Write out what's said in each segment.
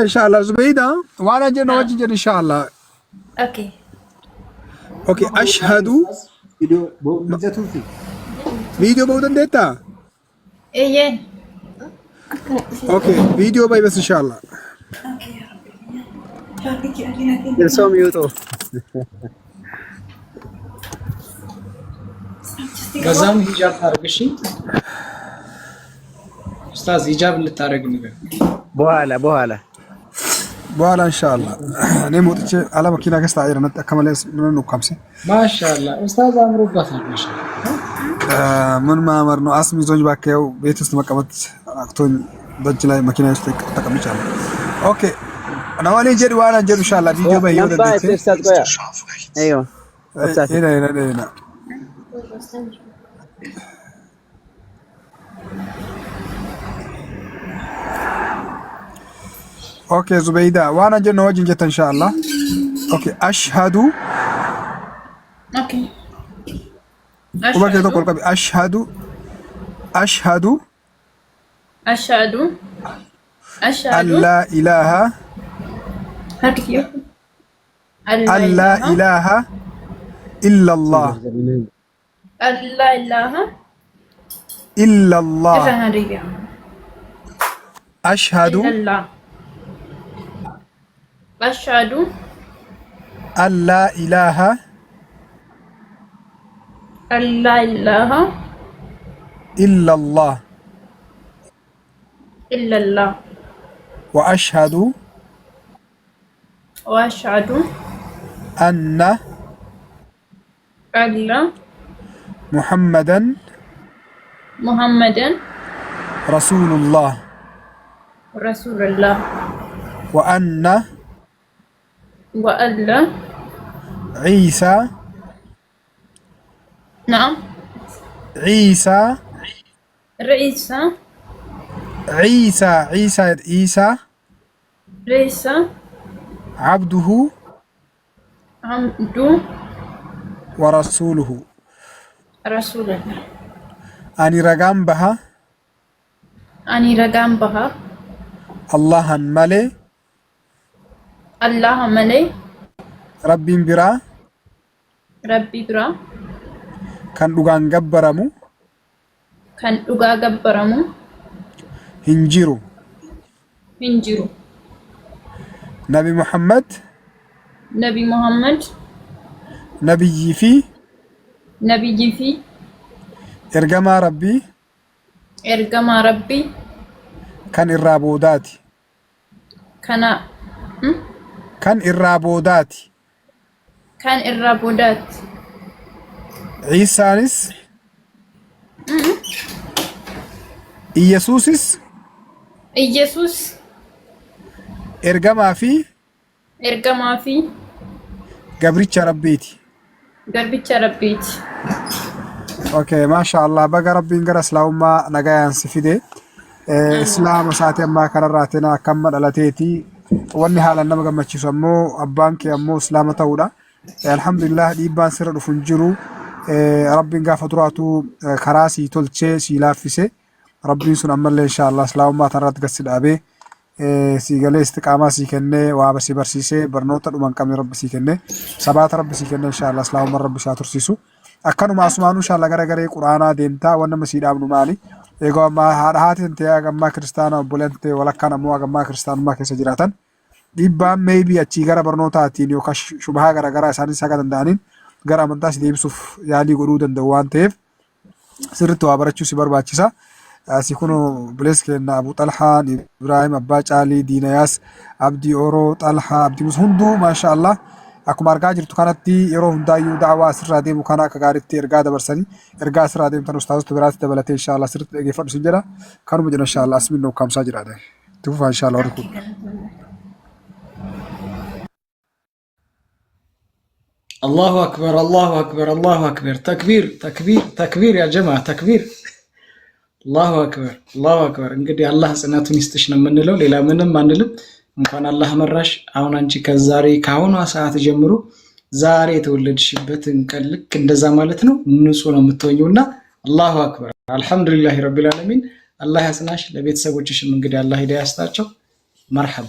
Inshallah Zubeida waan an jennu wajjin jedhu inshallah. Okay. Okay, ashhadu Viidiyoo ba'uu mijatuufi. Viidiyoo ba'uu dandeettaa? Eeyyeen. Okay, viidiyoo ba'i bas inshallah. Irsoom yuuxoo. በዛም ሂጃብ ታርግ። እሺ ኡስታዝ ሂጃብ እንድታደርግ ንገር። በኋላ በኋላ በኋላ ኢንሻአላህ እኔም ወጥቼ አላ መኪና keessa taa'ee jira natti akka malee nan ukkaamse. ማሻአላ ኡስታዝ አምሮባታል። ማሻአላ ምን ማመር ነው? አስም ይዞኝ እባክህ ያው ቤት ውስጥ መቀመጥ አቅቶኝ ደጅ ላይ መኪና ውስጥ ተቀምጫለሁ። Okay nawali jedhu waan an jedhu inshallah viidiyoo bahi yoo Nan ba'a dandeesse. itti ustaaz qoya. Aywa. Obsaati. Ina ina ina. Okay Zubeida waan an jennu wajjin jetta inshallah. Okay ashhadu Okay. Quba kee tokko ol qabi ashhadu ashhadu Ashhadu. An Ashhadu. laa ilaaha Harki kiyya. An laa ilaaha illallah Allah ilaha. Illallah Irra hariya. Ashhadu Illallah. Ashhadu. An laa ilaaha an laa ilaha illallah illallah. Wa ashhadu Wa ashhadu anna alla muhammadan Muhammadan rasulullah rasulullah wa anna wa alla ciisa Na'am. Ciisa Ciisa ciisa ciisa ciisa Ciisa cabduhu abdu wa rasuluhu rasulullah. Ani ragaan baha Ani ragaan baha Allahan malee Allaha malee Rabbiin biraa Rabbi biraa kan dhugaan gabbaramu kan dhugaa gabbaramu hin jiru. Hin jiru. Nabi Muhammad Nabi Muhammad nabiyyii fi nabiyyii fi ergamaa Rabbii ergamaa Rabbii kan irraa boodaati. Kana Kan irraa boodaati. Kan irraa boodaati. Ciisaanis Iyyasuusis Iyyasuus ergamaa fi ergamaa fi gabricha Rabbiiti. Garbicha Rabbiiti. Okay, maasha Allah, baga Rabbiin gara Islaamummaa nagayaan si fide. Islaama isaatii ammaa kanarraa tena akkamma dhalateeti. Wanni haalaan nama gammachiisu ammoo abbaan kee ammoo Islaama ta'uudha. Alhamdulillah, dhiibbaan sirra dhufu hin jiru. Rabbiin gaafa duraatu karaa sii tolchee sii laaffise. Rabbiin sun ammallee insha Allah Islaamummaa tanarratti gad si dhaabee sii galee istiqaamaa sii kennee waa si barsiisee barnoota dhuma hin qabne Rabbi sii kennee sabaata Rabbi sii kennee insha Allah Islaamummaan Rabbi isaa tursiisu. Akkanuma asumaanuu insha Allah gara garee Quraanaa deemtaa waan nama sii dhaabnu maali? Egaa ammaa haadha haati tantee hagammaa kiristaana obboleen tantee walakkaan ammoo hagammaa kiristaanummaa keessa jiraatan. Dhiibbaan maybe achii gara barnootaatiin yookaan shubahaa garaagaraa isaanis haga danda'aniin gara amantaa si deebisuuf yaalii godhuu danda'u waan ta'eef sirriitti waa barachuu si barbaachisa. Asii kun obboleessi keenya Abu Xalhaan, Ibrahim Abbaa Caalii, Diinayaas, Abdii Oroo, Xalhaa, Abdii Musa hunduu maasha Allah akkuma argaa jirtu kanatti yeroo hundaayyuu da'awaa asirraa deemu kana akka gaariitti ergaa dabarsanii ergaa asirraa deemtan ustaazota biraatti dabalatee insha Allah sirriitti dhaggeeffadhu sin jedha. Kanuma jedha insha Allah asmiin ukkaamsaa jira. Itti fufaa insha Allah warri kun. አላሁ አክበር አላሁ አክበር አላሁ አክበር ተክቢር ተክቢር ተክቢር ያ ጀማ ተክቢር አላሁ አክበር አላሁ አክበር። እንግዲህ አላህ ጽናቱን ይስጥሽ ነው የምንለው፣ ሌላ ምንም አንልም። እንኳን አላህ መራሽ። አሁን አንቺ ከዛሬ ከአሁኗ ሰዓት ጀምሮ ዛሬ የተወለድሽበትን ቀን ልክ እንደዛ ማለት ነው ንጹህ ነው የምትሆኚው እና አላሁ አክበር አልሐምዱሊላህ ረቢል ዓለሚን። አላህ ያጽናሽ። ለቤተሰቦችሽም እንግዲህ አላህ ሂዳያ ያስጣቸው። መርሐባ።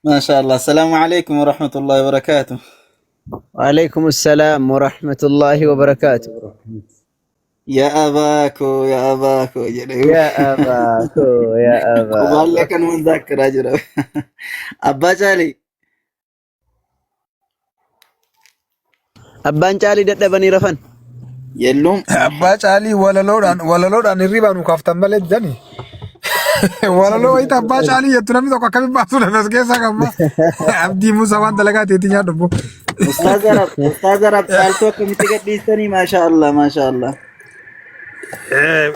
Maasha Allah. Assalaamu alaikum warahmatullahi wabarakaatuh. Waalaikum salaam warahmatullahi wabarakaatu. Yaa abaako, yaa abaako jedhe. Yaa abaako, yaa abaako. Qubaallee akkanumaan zaakkiraa jira. Abbaa Caalii. Abbaan Caalii dadhabanii rafan. Yelluum. Abbaa Caalii walaloodhaan walaloodhaan hirribaa nu kaaftan malee jedhani. Walaloo wayita Abbaa Caalii jettu namni tokko akkamiin baasuu danda'a as keessaa qabma. Abdii Musaa waan dalagaa teetii nyaadhu obbo. Ustaaz Arab, Ustaaz Arab caaltuu akkamitti gadhiistanii? Maasha Allah, maasha Allah. Ee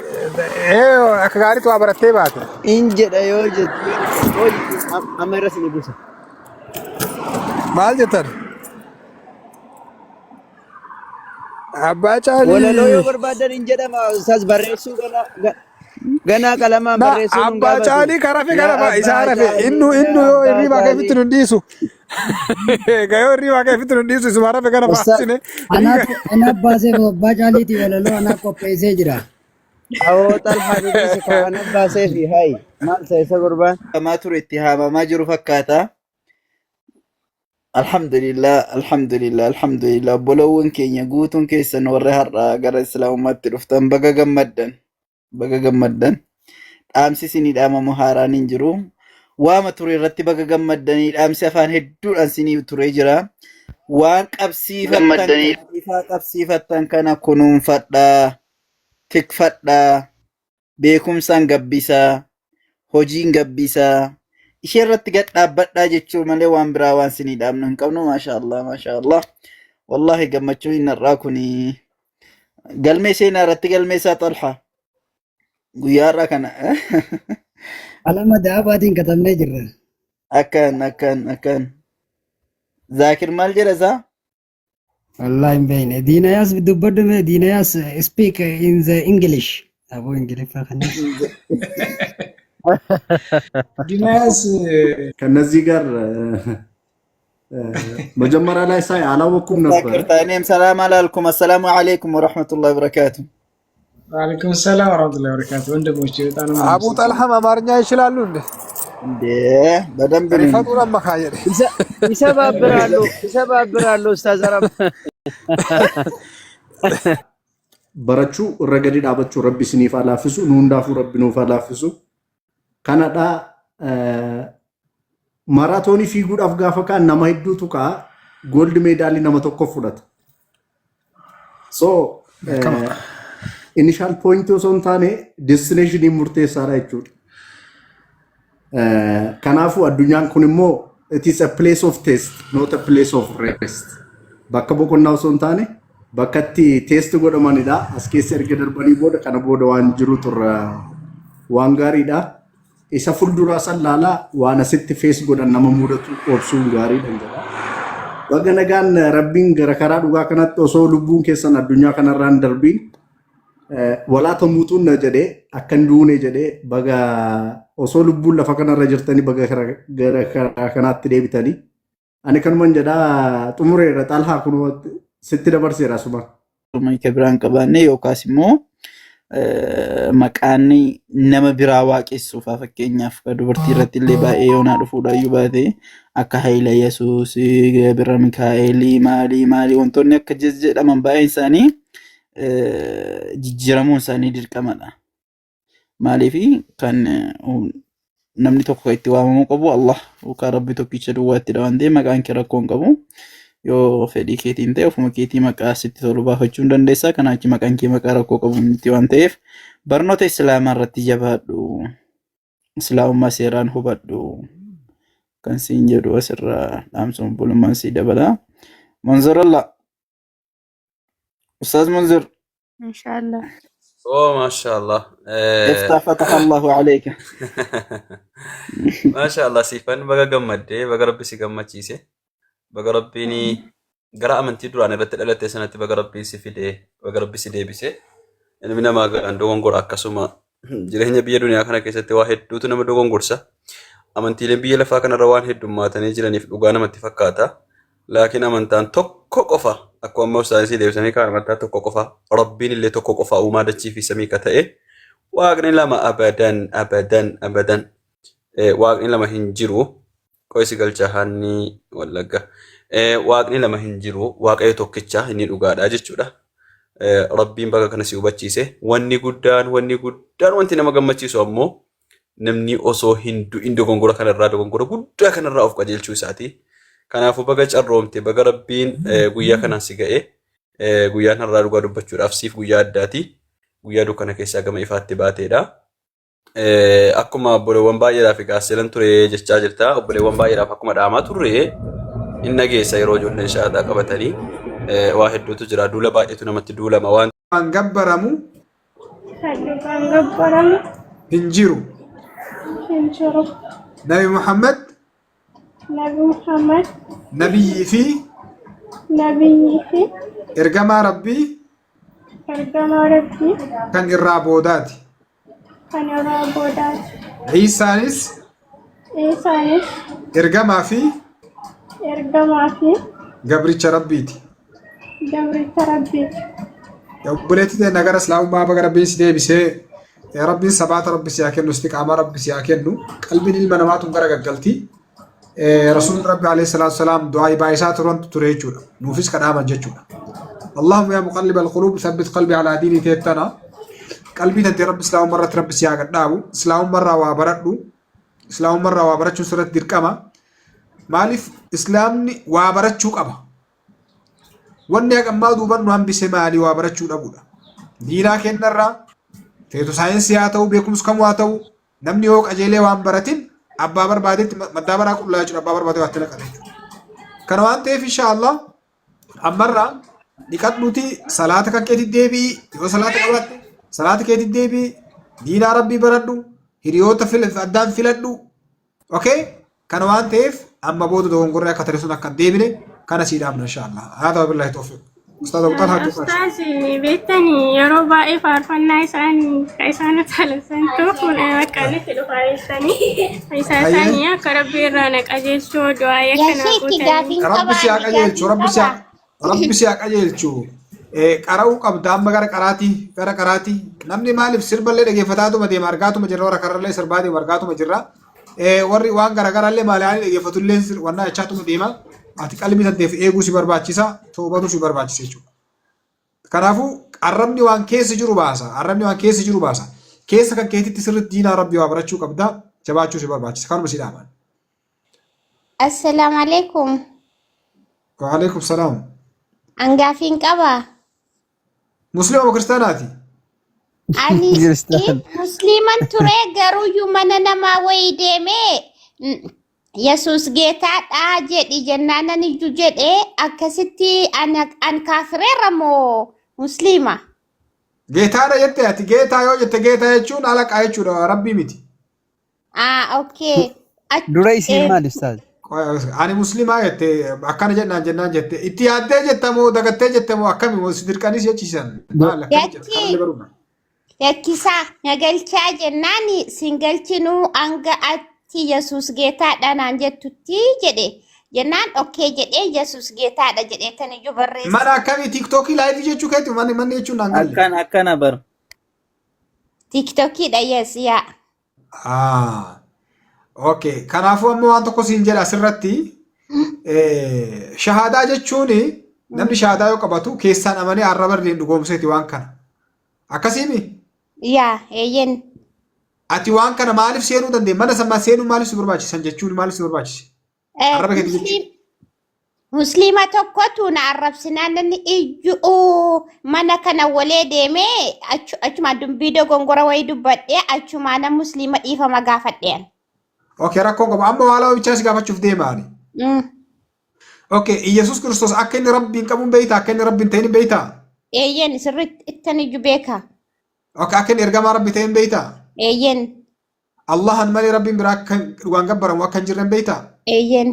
akka gaariitti waa barattee baate. In jedha yoo jettu yoo jettu amma irra si buusa. Maal jettan? Abbaa Walaloo yoo Caalii. barbaadan hin jedhama ustaaz barreessuu ganaa ganaa qalamaan Na barreessuu nun Abbaa gaafatu. Caalii ka rafe Yaa kana fa isaa abbaa rafe Caalii, innu yaa innu yoo abbaa hirribaa keefitti Caalii. nun dhiisu. Yoo hirribaa keefitti nun dhiisu isuma rafe kana Ustaaz faarsine. Anaatu anaaf baasee abbaa Caaliitii walaloo anaaf qopheessee jira. Awoo Xalhaa dubbise ka ana baasee fi hayi maal ta'e isa gurbaan. Hamaa ture itti haamamaa jiru fakkaata. Alhamdulillah, alhamdulillah, alhamdulillah. Obbolowwan keenya guutuun keessan warri har'aa gara Islaamummaatti dhuftan baga gammaddan. Baga gammaddan. Dhaamsi isinii dhaamamu haaraan hin jiru. Waama ture irratti baga gammaddanii dhaamsi afaan hedduudhaan isinii ture jira. Waan qabsiifattan kana ifaa qabsiifattan kana kunuunfadhaa, tikfadhaa, beekumsaan gabbisaa, hojiin gabbisaa, ishee irratti gad dhaabbadhaa jechuu malee waan biraa waan isinii dhaamnu hin qabnu. Maasha Allah, maasha Allah. Wallaahi gammachuun inni har'aa kuni galmee seenaa irratti galmee isaa Xalha guyyaa har'aa kana Qalama daabaatiin katabnee jirra. Akkan akkan akkan. Zaakir maal jedha isaa? Wallahi hin beekne. Diinayaas dubbadhu mee Diinayaas speak in the English. Aboo Ingiliffaa kana. ዲናያስ ከነዚህ ጋር መጀመሪያ ላይ ሳይ አላወኩም ነበረ። ይቅርታ እኔም ሰላም አላልኩም። አሰላሙ አለይኩም ወረሕመቱላሂ ወበረካቱ። ወአለይኩም ሰላም ወራህመቱላሂ ወበረካቱ። ወንድሞቼ በጣም ነው አቡ የማመሰግነው። ጠልሐም አማርኛ ይችላሉ እንዴ? እንዴ በደንብ ነው እንጂ። ሪፈጡን አመካየደ ይሰባብራሉ ይሰባብራሉ ኡስታዝ አረብ። Barachuu irra gadi dhaabachuu rabbi isiniif haa laaffisu nu hundaafuu rabbi nuuf haa laaffisu. Kanadha maraatoonii fiiguudhaaf gaafa ka'an nama hedduutu ka'a gold meedaalii nama tokko fudhata. So initial point osoo hin taane destination murteessaadha jechuudha. Kanaafuu addunyaan kun immoo it is a place of test, not a place of rest. Bakka boqonnaa osoo hin taane bakka itti test godhamanidha. As keessa erga darbanii booda kana booda waan jiru turra waan gaariidha. Isa fuulduraa san laalaa waan asitti face godhan nama mudatu obsuun gaariidha jedha. Baga nagaan Rabbiin gara karaa dhugaa kanatti osoo lubbuun keessan addunyaa kanarraa hin darbiin walaa tamuutuun jedhee akka hin duune jedhee baga osoo lubbuun lafa kanarra jirtanii baga gara karaa kanaatti deebitanii. Ani kanuman jedhaa xumureera. Xalhaa kun sitti dabarseera asuma. Maayika biraan qabaanne yookaas immoo maqaan nama biraa waaqessuufaa fakkeenyaaf dubartii irratti illee baay'ee yoonaa dhufuudhaayyuu baate akka Hayila Yesuus, Gabira Mikaa'elii, maalii maalii wantoonni akka jedhaman baay'een isaanii jijjiiramuun isaanii dirqamadha. Maaliif kan namni tokko kan itti waamamuu qabu Allah yookaan Rabbi tokkicha duwwaattidha waan ta'eef maqaan kee rakkoo hin qabu. Yoo fedhii keetiin ta'e ofuma keetii maqaa sitti tolu baafachuu hin dandeessa. Kanaa achi maqaan kee maqaa rakkoo qabu miti waan ta'eef barnoota Islaamaa irratti jabaadhu. Islaamummaa seeraan hubadhu. Kan siin jedhu asirraa dhaamsa obbolummaan sii dabala. Munzirallah. Ustaaz Munzir. Inshallah. Oh, mashallah. Iftaa fataha Allahu alayka. Mashallah, siifan baga gammaddee, baga rabbi si gammachiise. Baga rabbiin gara amantii duraan irratti dhalatte sanatti baga rabbiin si fide, baga rabbi si deebise. Ilmi namaa garaan dogongora akkasuma jireenya biyya duniyaa kana keessatti waa hedduutu nama dogongorsa. Amantiileen biyya lafaa kanarra waan heddummaatanii jiraniif dhugaa namatti fakkaata. Laakiin amantaan tokko qofa akkuma amma ustaazii deebisanii kaan amantaa tokko qofa Rabbiin illee tokko qofa uumaa dachii fi samii ka ta'e Waaqni lama abadan abadan abadan waaqni lama hin jiru. Qoy si galcha Haannii Wallagga. Waaqni lama hin jiru. Waaqayyo tokkicha inni dhugaadha jechuudha. Rabbiin baga kana si hubachiise. Wanni guddaan wanni guddaan wanti nama gammachiisu ammoo namni osoo hin du'in dogongora kanarraa dogongora guddaa kanarraa of qajeelchuu isaati. Kanaafuu baga carroomte baga Rabbiin guyyaa kanaan si ga'e. Guyyaan har'aa dhugaa dubbachuudhaaf siif guyyaa addaati. Guyyaa dukkana keessaa gama ifaatti baateedha. Akkuma obboleewwan baay'eedhaaf egaa seelan ture jechaa jirta. Obboleewwan baay'eedhaaf akkuma dhaamaa turre hin dhageessa yeroo ijoolleen shahaadaa qabatanii waa hedduutu jira. Duula baay'eetu namatti duulama waan Waan gabbaramu Kan dhugaan gabbaramu hin jiru. hin jiru. Nabi Muhammad Nabi Muhammad nabiyyii fi nabiyyii fi ergamaa Rabbii ergamaa Rabbii kan irraa boodaati. kan irraa boodaati. Iisaanis Isaanis ergamaa fi ergamaa fi gabricha Rabbiiti. gabricha Rabbiiti. Obboleettii teenya gara Islaamummaa baga Rabbiin si deebisee Rabbiin sabaata Rabbi si haa kennu istiqaamaa Rabbi si haa kennu qalbiin ilma namaa tun gara gaggalti. Rasuulli Rabbi alayhi salaatu salaam du'aa baay'isaa turantu ture jechuudha. Nuufis kadhaaman jechuudha. Allahumma yaa muqallib alquluub thabbit qalbii alaa diinii teettana. Qalbii tantee Rabbi Islaamummaa irratti Rabbi si haa gadhaabu. Islaamummaa irraa waa baradhu. Islaamummaa irraa waa barachuun sirratti dirqama. Maaliif Islaamni waa barachuu qaba. Wanni hagammaa duuban nu hambise maali waa barachuu dhabuudha. Diinaa kennarraa feetu saayinsii haa ta'u beekumsa kamuu haa ta'u namni yoo qajeelee waan baratin abbaa barbaadetti maddaa baraa qullaa jechuudha abbaa barbaade waatti naqata jechuudha. Kana waan ta'eef inshaallah ammarraa dhiqadhuuti salaata kan keetti deebi'i yoo salaata qabaatte salaata keetti deebi'i diinaa rabbii baradhu hiriyoota addaan filadhu. Okay? Kana waan ta'eef amma booda dogongorri akka tare sun akka hin deebine kana sii dhaamna inshaallah. Haa ta'u billahi tawfiq. Ustaaz Abu Talhaa Tuqaa. Ustaaz beektanii yeroo baay'ee faarfannaa isaan ka isaan utaalansantu bakka nutti dhufaa jettanii isaa isaanii akka rabbi irraa na qajeelchuu du'aa Yaa akka naa sheeki gootanii. gaafiin Rabbi qaba si haa ani qajeelchu gaafiin rabbi si qaba. haa rabbi si haa qajeelchu. Qara'uu qabda amma gara qaraatii gara qaraatii namni maaliif sirballee dhageeffataatuma deema argaatuma jirra warra karrallee sirbaa deema argaatuma jirra. Warri waan garaagaraallee maaliyaanii dhageeffatullee wannaa jechaatuma deema. Ati qalbii tanteef eeguu si barbaachisa toobatu si barbaachisa jechuudha. Kanaafuu arrabni waan keessa jiru baasa. Arrabni waan keessa jiru baasa. Keessa kan keetitti sirriitti diinaa rabbii waa barachuu qabda. Jabaachuu si barbaachisa. Kanuma si dhaaman. Assalaamu alaikum. Waalaikum salaam. An gaafiin qaba. Musliima moo kiristaanaati? Ani Kiristaan. musliiman ture garuuyyuu mana namaa wayii deemee Yesuus geetaadha jedhi jennaan ani iyyuu jedhee akkasitti an kaafireera moo musliima? Geetaadha jette ati geetaa yoo jette geetaa jechuun alaqaa jechuudha rabbii miti. Ah, okay. Dura isiin maali ustaaz? Ani muslimaa jette akkana jennaan jennaan jette itti yaaddee jette moo dagattee jette moo akkami moo si dirqanii si jechiisan maal akkami jette Yakki kanallee baruudha. yakkisaa na galchaa jennaan sin galchinuu hanga ati Yesuus geetaadha naan jettutti jedhe jennaan okkee jedhee Yesuus geetaadha jedhee tan iyyuu barreesse. Mana akkamii tiiktookii laayivii jechuu keeti manni manni jechuun naan galle. Akkan akkana bar. Tiiktokiidha yes yaa. Ah, okay. Kanaafuu amma waan tokko siin jedha asirratti shahaadaa jechuun namni shahaadaa yoo qabatu keessaan amanee arraba illee dhugoomseeti waan kana. Akkasiimi Yaa eeyyen. ati waan kana maaliif seenuu dandeenya? Mana sammaa seenuu maaliif si barbaachisan jechuun maaliif si barbaachise? Arraba keetii jechuun. Musliima tokkotu na arrabsinaan inni iyyuu mana kana walee deemee achumaan dubbii dogongora wayii dubbadhee achumaan musliima dhiifama gaafadheen. Okay, rakkoon qabu. Amma waa lama bichaa si gaafachuuf deema ani. Okay, Iyyasuus Kiristoos akka inni Rabbiin qabuun beektaa? Akka inni Rabbiin ta'in beektaa? Eeyyeen sirriitti ittan iyyuu beeka. Okay, akka inni ergamaa Rabbi ta'in beektaa? Eeyyeen. Allahan malee Rabbiin biraa akka dhugaan gabbaramu akka hin jirre hin beektaa? Eeyyeen.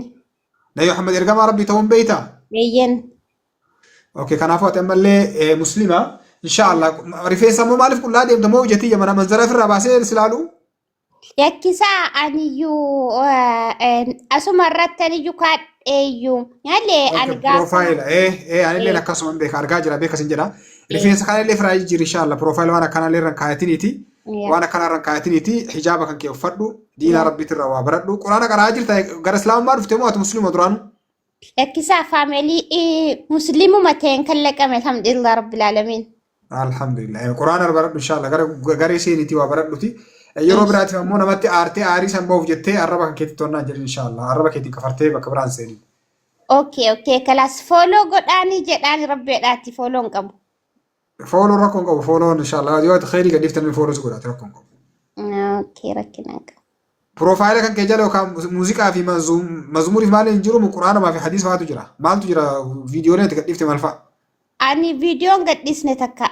Nabi Muhammad ergamaa Rabbii ta'uu hin beektaa? Eeyyeen. Okay, kanaafuu ati ammallee muslima. Inshaallah rifeensa immoo maaliif qullaa deemta moo ija tiyya mana manzara ofirraa baasee si ilaalu? Yakkisaa aniyyuu asuma irratti aniyyuu kaadheeyyuu. Malee Okay, ani gaafa. Profaayila anillee akkasuma hin beeka argaa jira beeka sin jedha. Rifeensa kanallee ofirraa jijjiiri inshaallah profaayila waan akkanallee irra hin kaayatiniiti. Waan akkanaa irra hin kaayatiniiti hijaaba kan kee uffadhu Diinaa Yaa. Rabbiitirraa waa baradhu. Quraana qara'aa jirta gara Islaamummaa dhufte moo ati Musliima duraanuu? Lakkisaa faamilii musliimuma ta'een kan laqame alhamdulillah rabbil aalamiin. Alhamdulillah. Quraana baradhu inshallah gara garee seeniitii waa baradhuti. Yeroo biraatiif ammoo namatti aartee aarii san bahuuf jettee arraba kan keetti to'annaa jedhin inshallah. Arraba keetiin kafartee bakka biraan seenin. Okay, okay, kalaas follow godhaanii jedhaan rabbeedhaatti follow hin qabu. Follow rakkoo hin qabu. Follow inshallah yoo ati kheyrii gadhiiftan follow si godhaate rakkoo hin qabu. Okay, rakkina hin qabu. Profile kan kee jala yookaan muuziqaa fi mazmuuriif maal hin jiru quraanamaa fi hadiis fa'aatu jira. Maaltu jira viidiyooleen ati gadhiifte maal fa'a? Ani viidiyoon gadhiisne takka.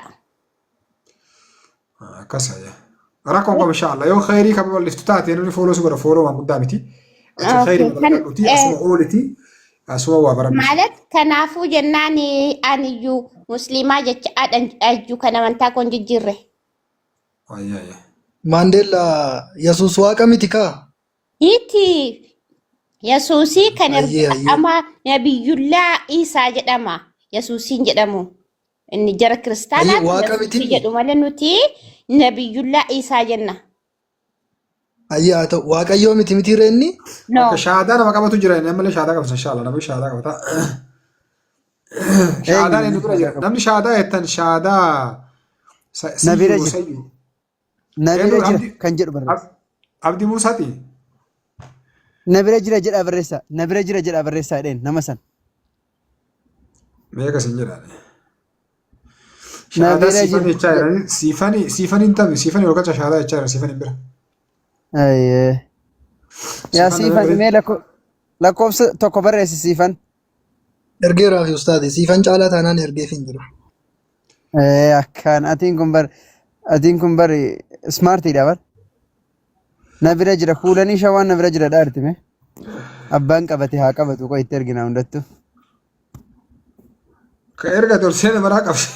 Akkas ayya. Rakkoo hin qabu inshallah. Yoo kheyrii kan babal'iftu taate namni follow si godha follow waan guddaa miti. Ati kheyrii Okay, kan babal'adhuti asuma ooliti asuma waa baradhu. Maalat kanaafuu jennaan aniyyuu musliimaa jecha adhan ajju kan amantaa koon jijjiirre. Ayya ayya. Maandeella Yesuus waaqa miti kaa? Iti Yesuusii kan Ayyee ayyee. ergama Nabiyyullaa Iisaa jedhama. Yesuusiin jedhamu. Inni jara Ayyee kiristaanaatu waaqa Yesuusii miti? jedhu malee nuti Nabiyyullaa Iisaa jenna. Ayyee haa ta'u waaqayyoo miti miti ree inni? No. Akka shaadaa nama qabatu jira inni ammallee shaadaa qabata inshallah namni shaadaa qabata. Eenyu Shaadaan namni inni bira shaadaa jira. qabu? Namni shaadaa jettan shaadaa Na bira siyyuu jira. sayyuu. Na bira Eenyu jira Abdi kan jedhu barreessa. Abdi Muusaati. Na bira jira jedhaa barreessaa. Na bira jira jedhaa barreessaa jedheen nama san. Meeqa sin jedhaan. Na Shaadaa bira siifan jira. jechaa jirani. Siifani siifani hin tabi siifani yookaan shaadaa jechaa jiran siifani bira. Ayyee. Yaa Siifan na siifan bira. mee lakkoofsa tokko barreessi siifan. Ergeeraa fi ustaazi siifan caalaa taanaan ergeef hin jiru. Akkaan atiin kun bar ismaartiidha bar. Na bira jira kuulanii shawaan na bira jira dhaarti mee. Abbaan qabate haa qabatu qoy itti ergina hundattu. Ka erga tolchee maraa qabse.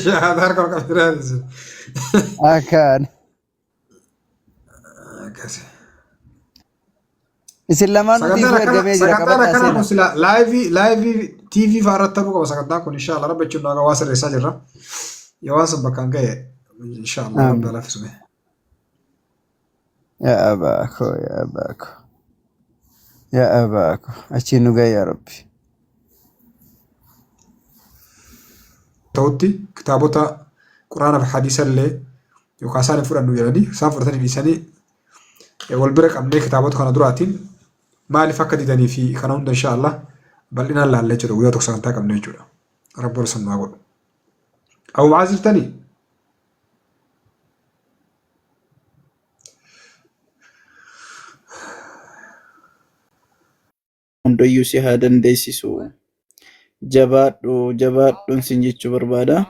Shaadaa harka ol qabsee raadise. Akkaan. Akkasi. Isin lamaan Sagantaan utiifuu akkana ergamee jira sagantaan qabadhaa akkanaa kun seenaa. sila laayivii laayivii TV fa'aa irratti ta'uu qaba sagantaan kun inshallah rabbi jechuun nagaa waa sirreessaa jirra. Yoo waan sun bakkaan ga'e inshallah rabbi Amiin. haa laaffisume. Yaa abbaa koo yaa abbaa koo yaa abbaa koo achiin nu ga'e yaa rabbi. Ta'utti kitaabota quraana fi hadiisa illee yookaan isaan hin fudhannu jedhanii isaan fudhatanii dhiisanii wal bira qabnee kitaabota kana duraatiin maaliif akka didanii fi kana hunda insha Allah bal'inaan laalla jechuudha guyyaa tokko sagantaa qabne jechuudha. Rabbi warra san nu haa godhu. Abu Maaz jirtanii? Hundayyuu si haa dandeessisu. Jabaadhu jabaadhuun sin jechuu barbaada.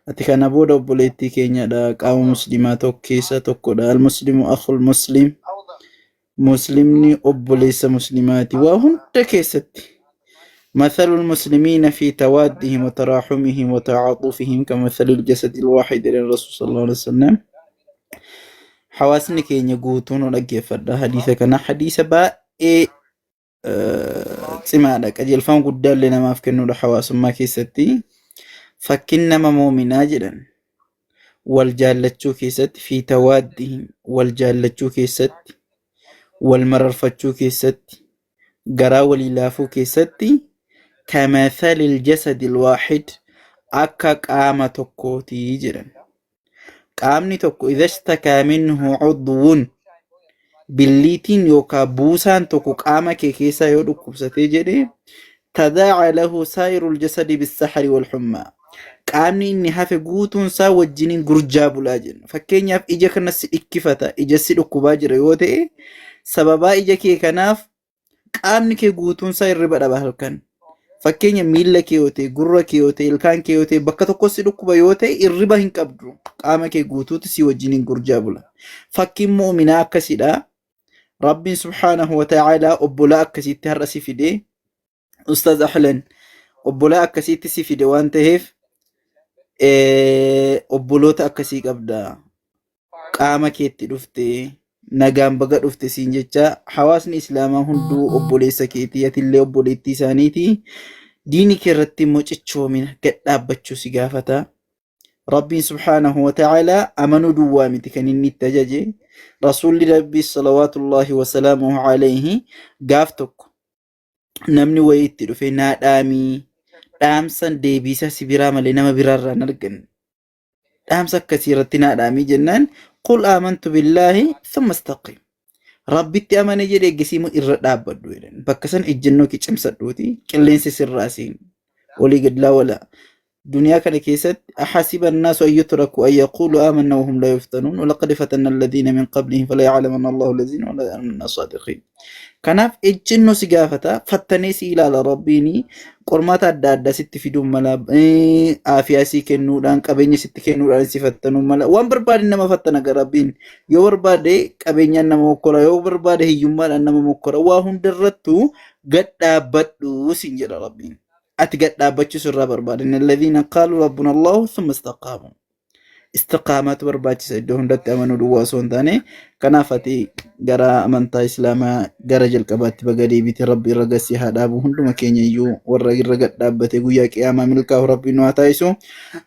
Ati kana booda obboleettii keenyadha. Qaama musliimaa tokko keessaa tokkodha. Al-muslimu akhul muslim. Muslimni obboleessa muslimaati. Waa hunda keessatti. مثل المسلمين في توادهم وتراحمهم وتعاطفهم كمثل الجسد الواحد للرسول صلى الله عليه وسلم. Hawaasni keenya guutuun nu dhaggeeffadha. Hadiisa kana hadiisa baay'ee cimaadha. Qajeelfama guddaallee namaaf kennuudha hawaasummaa keessatti. Fakkiin nama muuminaa jedhan wal jaallachuu keessatti fi tawaaddihim wal jaallachuu keessatti wal mararfachuu keessatti garaa walii laafuu keessatti kamathalil jasadil waahid akka qaama tokkooti jedhan. Qaamni tokko idha ishtakaa minhu cudwun billiitiin yookaa buusaan tokko qaama kee keessaa yoo dhukkubsatee jedhe tadaa'a lahu saa'irul jasadi bissahari wal hummaa qaamni inni hafe guutuun isaa wajjiniin gurjaa bulaa jenna. Fakkeenyaaf ija kana si dhikkifata, ija si dhukkubaa jira yoo ta'e sababaa ija kee kanaaf qaamni kee guutuun isaa hirriba dhaba halkan. Fakkeenya miilla kee yoo ta'e, gurra kee yoo ta'e, ilkaan kee yoo ta'e, bakka tokko si dhukkuba yoo ta'e hirriba hin qabdu. Qaama kee guutuutu si wajjiniin gurjaa bula. Fakkiin mu'uminaa akkasidha. Rabbiin subhaanahu wa ta'aalaa obbolaa akkasiitti har'a si fide. Ustaaz Ahlan obbolaa akkasiitti si fide waan ta'eef obboloota akkasii qabda. Qaama keetti dhufte nagaan baga dhufte siin jecha hawaasni islaamaa hunduu obboleessa keetii atillee obboleettii isaaniiti. Diini kee irratti immoo cichoomina gad dhaabbachuu si gaafata. Rabbiin subhaanahu wa ta'aalaa amanuu duwwaa miti kan inni itti ajaje. Rasuulli Rabbii salawaatullaahi wasalaamuhu alayhi gaaf tokko namni wayii itti dhufe naa dhaamii dhaamsan deebiisaa si biraa malee nama biraarraa hin arganne. Dhaamsa akkasii irratti naa dhaamii jennaan qul aamantu billaahi thumma istaqim. Rabbitti amane jedhe eeggasii immoo irra dhaabbadhu jedhan. Bakka san ejjennoo kee cimsadhuuti qilleensi sirraa siin olii gad laa walaa. Duniyaa kana keessatti ahasiba annaasu an yutraku an yaquulu aamanna wahum laa yuftanuun walaqad fatanna alladhiina min qablihim fala ya'lamanna Allahu alladhiina wala ya'lamanna as-saadiqiin. Kanaaf ejjennoo si gaafata, fattanee si ilaala Rabbiin qormaata adda addaa sitti fiduun mala, aafiyaa si kennuudhaan, qabeenya sitti kennuudhaan si fattanuu mala. Waan barbaade nama fattana gara Rabbiin. Yoo barbaade qabeenyaan nama mokkora, yoo barbaade hiyyummaadhaan nama mokkora. Waa hundarrattuu gad dhaabbadhu siin jedha Rabbiin. Ati gad dhaabbachuu sirraa barbaada. Inna alladhiina qaaluu rabbuna Allahu thumma istaqaamu. Istiqaamaatu barbaachisa iddoo hundatti amanuu duwwaa osoo hin taane. Kanaaf ati gara amantaa Islaamaa gara jalqabaatti baga deebite Rabbi irra gasii haa dhaabu. Hunduma keenya iyyuu warra irra gad dhaabbate guyyaa qiyaamaa milkaa'u Rabbi nu haa taasisu.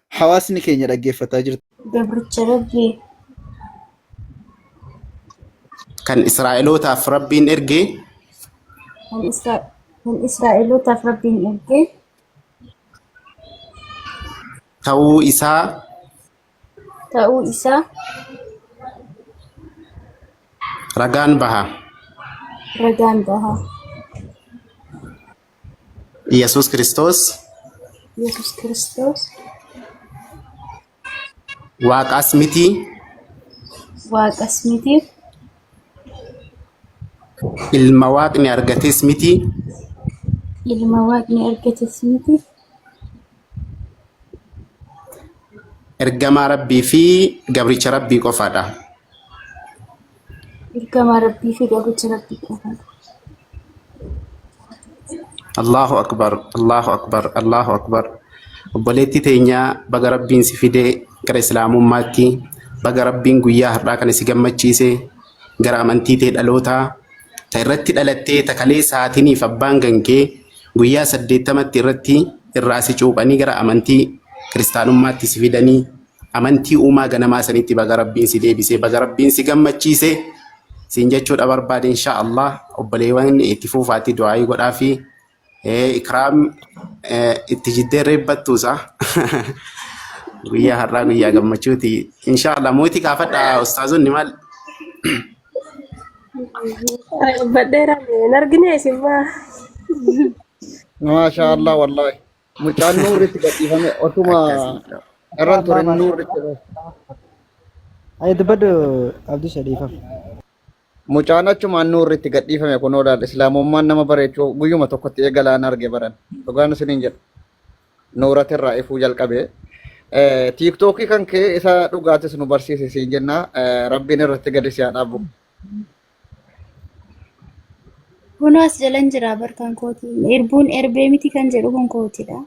Hawaasni keenya dhaggeeffataa jirtu. Gabricha Rabbii. Kan Israa'elootaaf Rabbiin erge Kan Isra- kan Israa'elootaaf Rabbiin erge ta'uu isaa ta'uu isaa ragaan baha. ragaan baha. Yesuus Kiristoos Yesuus Kiristoos Waaqaas miti, Waaqas miti, ilma Waaqni argates miti, ilma Waaqni argates miti, ergamaa Rabbii fi gabricha Rabbii qofaadha. Ergamaa Rabbii fi gabricha Rabbii qofaadha. Allahu akbar, Allahu akbar, Allahu akbar. Obboleettii teenya baga Rabbiin si fide gara Islaamummaatti, baga Rabbiin guyyaa har'aa kana si gammachiise, gara amantii tee dhalootaa, ta irratti dhalattee ta kalee saatiniif abbaan gankee guyyaa 80tti irratti irraa si cuuphanii gara amantii kiristaanummaatti si fidanii amantii uumaa ganamaa sanitti baga Rabbiin si deebise, baga Rabbiin si gammachiise. Siin jechuudha barbaade insha Allah obboleewwan itti fuufaatti du'aayii godhaa fi ikraam itti jiddee reebbattuusa guyyaa har'aa guyyaa gammachuuti insha Allah mootii kaafadha ustaazonni maal Badheera hin argine isin maa. Maashaa Allah wallahi. Mucaan nuurritti gadhiifame osuma irran ture nuurritti. Ay dubbadhu Abdii Shariifaf. Mucaan achumaan nuurritti gadhiifame kunoo laal islaamummaan nama bareechuu guyyuma tokkotti eegalaan arge baran. Dhugaan isiniin jedha. Nuuratirraa ifuu jalqabe. Tiiktookii kan kee isa dhugaatis nu barsiise siin jenna. Rabbiin irratti gadi si haa dhaabu. Kunoo as jalan jira bar kan kooti. Irbuun erbee miti kan jedhu kun kootidha.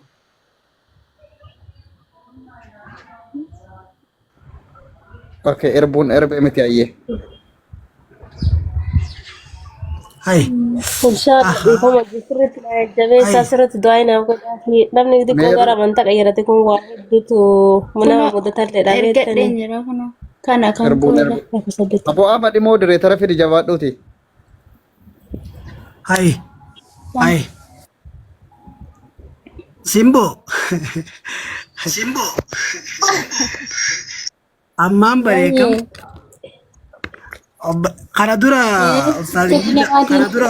Okay, irbuun erbee miti ayyee. Hai. Inshallah dhiifama sirriitti na jajjabeessaa Hai. sirriitti du'aa naaf godhaa fi namni xiqqoo Meerri gara amantaa qayyarate kun waa hedduutu nama Kunoo mudatalleedha ergadheen beektanii. jira kunoo. Kana kan irbuun koodha. erbee. Lafa saddeet. Aboo Ahmad immoo direetara fidi jabaadhuuti. Hai. Hai. Simbo. Simbo. Ammaan bareekam. Baay'ee. Kana dura ustaaz Fedhi kana namaatiin dura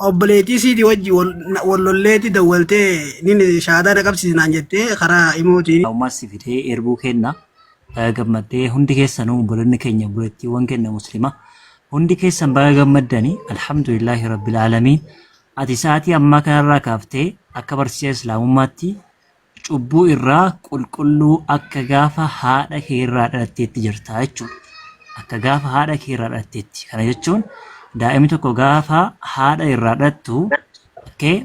obboleettii isiitii wajji wal lolleetti dawwaltee nin shahaadaa na qabsiisi naan jettee karaa imootiin. Ummaas si fidee erbuu kenna. Baga gammaddee hundi keessanuu obbolonni keenya obboleettiiwwan keenya muslima hundi keessan baga gammaddani alhamdulillaahi rabbil aalamiin ati sa'aatii ammaa kanarraa kaaftee akka barsiisa islaamummaatti cubbuu irraa qulqulluu akka gaafa haadha kee irraa dhalatteetti jirta jechuudha. Akka gaafa haadha kee irraa dhalatteetti. Kana jechuun daa'imni tokko gaafa haadha irraa dhalattu okay,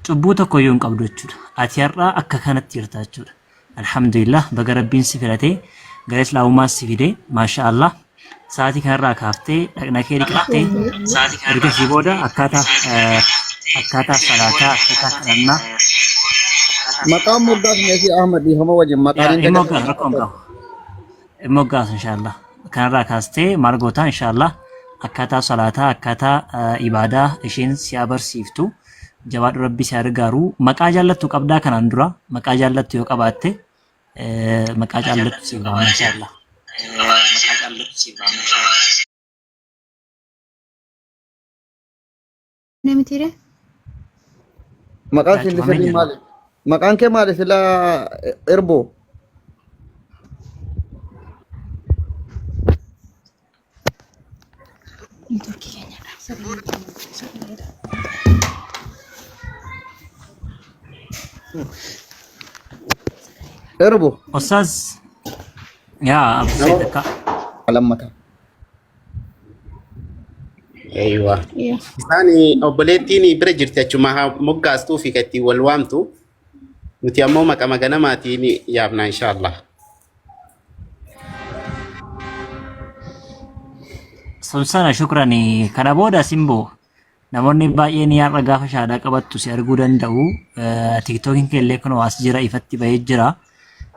cubbuu tokko iyyuu hin qabdu jechuudha. Ati har'a akka kanatti jirta jechuudha. Alhamdulillah baga rabbiin si filate gara islaamummaa si fide maasha Allah sa'aatii kanarraa kaaftee dhaqna kee dhiqattee ergasii booda akkaataa akkaataa salaataa akkaataa kadhannaa Maqaan moggaasni fi Ahmad dhiifama wajjin maqaan Yaa hin hin dagatinaa. moggaasu rakkoo hin qabu. Hin moggaasu inshaallah. Kanarraa kaastee maal gootaa inshaallah akkaataa salaataa akkaataa ibaadaa isheen si haa barsiiftu. Jabaadhu rabbi si haa gargaaru. Maqaa jaallattu qabdaa kanaan dura maqaa jaallattu yoo qabaatte maqaa jaallattu siif waama inshaallah. Namitiire? Maqaan Yaa sirrii cufamee sirrii jira. maali? Maqaan kee maali silaa erboo? Neetworkii keenyadha. Sagalee keenya. Sagaleedha. Erbo. Ustaaz yaa Abu Said akka Lammata. Eeywa. Yaa. Isaan obboleettiin bira jirti achuma haa moggaastuu fi kan ittiin wal waamtu. Nuti ammoo maqama ganamaatiin yaamna inshaallah. Sun sana shukrani. Kana booda simboo namoonni baay'een har'a gaafa shaadaa qabattu si arguu danda'u. Tiktookiin kee illee kunoo as jira ifatti bahee jira.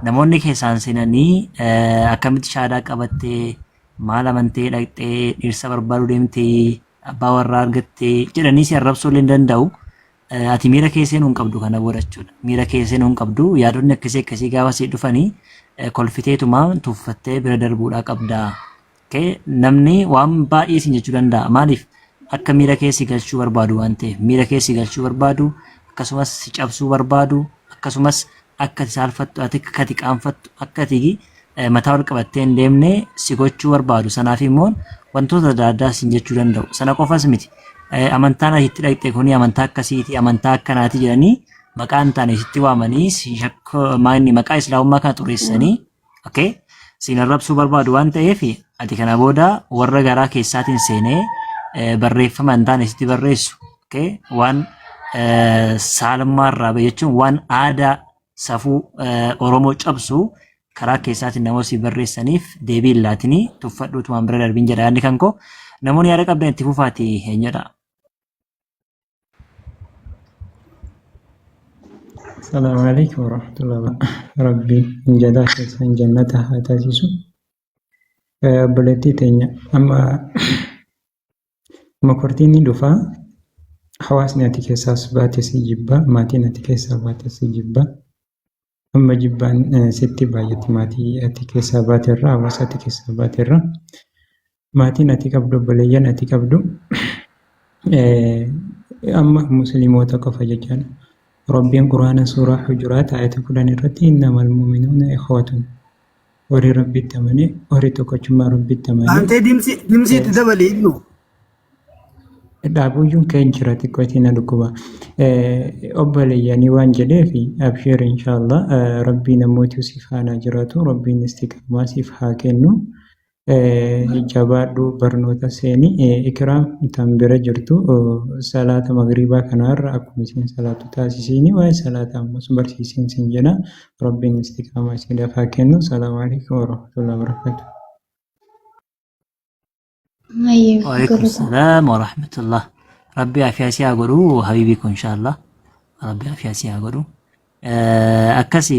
Namoonni keessaan seenanii akkamitti shaadaa qabattee maal amantee dhaqxee dhirsa barbaaduu deemtee abbaa warraa argattee jedhanii si arrabsuu illee ni danda'u. Ati miira kee seenuu hin qabdu kana booda jechuudha. Miira kee seenuu hin qabdu. Yaadonni akkasii akkasii gaafa si dhufanii kolfiteetuma tuffattee bira darbuudhaa qabda. Okay? Namni waan baay'ee siin jechuu danda'a. Maaliif? Akka miira kee si galchuu barbaadu waan ta'eef. Miira kee si galchuu barbaadu, akkasumas si cabsuu barbaadu, akkasumas akka ati saalfattu, ati akka ati qaanfattu, akka ati mataa ol qabattee hin deemne si gochuu barbaadu. Sanaaf immoo wantoota adda addaa siin jechuu danda'u. Sana qofas miti. Amantaan ati itti dhaqxe kuni amantaa akkasiiti, amantaa akkanaati jedhanii maqaa hin taane sitti waamanii si shakkoo maanni maqaa islaamummaa kana xureessanii okay, siin arrabsuu barbaadu waan ta'eef ati kana booda warra garaa keessaatiin seenee barreeffama hin taane sitti barreessu okay, waan saalummaa irraa bahe jechuun waan aadaa safuu Oromoo cabsu karaa keessaatiin namoota si barreessaniif deebii hin laatinii tuffadhuutumaan bira darbiin jedha yaadni kan koo. Namoonni yaada qabdan itti fufaati eenyudha. Assalamu alaikum warahmatullahi wabarakatuh. Rabbiin jadaa keessan jannata haa taasisu. Obboleettii teenya amma mokortiin ni dhufa. Hawaasni ati keessaas baate si jibba. Maatiin ati keessaa baate si jibba. Amma jibbaan sitti baay'atti maatii ati keessaa baate irraa hawaasa ati keessaa baate irraa maatiin ati qabdu obboleeyyan ati qabdu amma musliimoota qofa jechaadha. Rabbiin Qur'aana suuraa Hujuraat ayata 10 irratti innamal mu'minuuna ikhwatun warri Rabbitti amane warri tokkochummaa Rabbitti amane Aantee dimsii dimsii itti dabali ibnu. Dhaabuyyuun keen jira xiqqoo itti na dhukkuba. Obboleeyyanii waan jedheef abshiir inshaallah rabbiin ammootu siif haana jiraatu rabbiin istiqaamaa siif haa kennu. Jabaadhu barnoota seeni ikraam tan bira jirtu salaata magriibaa kanarra akkuma isiin salaatu taasisiini waa'ee salaata ammas barsiisiin sin jedha rabbiin istiqaamaa isiidhaaf haa kennu. Salaamu alaikum warahmatullahi wabarakatuh. Ayyee Waalaikum galata. salaam wa rahmatullah. Rabbi afiyaa si haa godhu habiibii koo inshaallah. Rabbi afiyaa si haa godhu. Akkasi